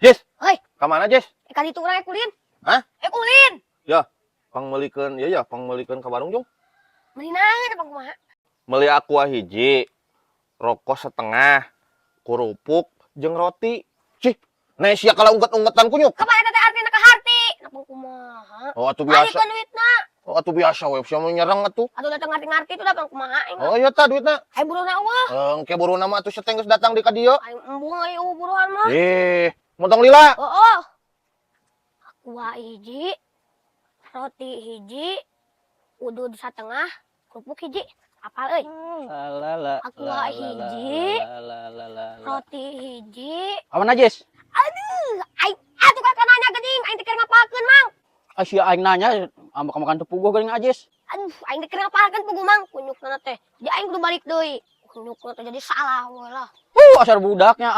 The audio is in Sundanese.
Jess. Hoi. Ka mana, Jess? Eh, kali itu urang ulin. Hah? Eh, ulin. Pangmeulikeun, ya ya, pangmeulikeun ka warung jung. Meuli naon apa kumaha? Meuli Aqua hiji, rokok setengah, kerupuk, jeung roti. Cih, nah sia kalau ungket-ungketan kunyuk. Kapan eta teh artina ka harti? Napa kumaha? Oh, atuh biasa. Alikeun duitna. Oh, atuh biasa we, sia mau nyerang atuh. Atuh datang ngarti-ngarti tuh datang kumaha aing. Oh iya ta duitna. Aing buruhna eueuh. Eh, engke buruhna mah atuh sia teh geus datang di ka dieu. Aing embung euy buruhan mah. Eh, motong lila. Oh. Aqua hiji, roti hiji, udud satengah, kerupuk hiji. Apal euy? La la. Aqua hiji, roti hiji. Aman aja, Jess? Aduh, aing atuh kakak nanya geuning, aing teh keur ngapalkeun, Mang. Asia aing nanya, ambak makan teu puguh geuning Ajis. Aduh, aing teh keur ngapalkeun puguh, Mang, kunyukna teh. Jadi aing kudu balik deui. Kunyukna teh jadi salah we lah. Asar budaknya.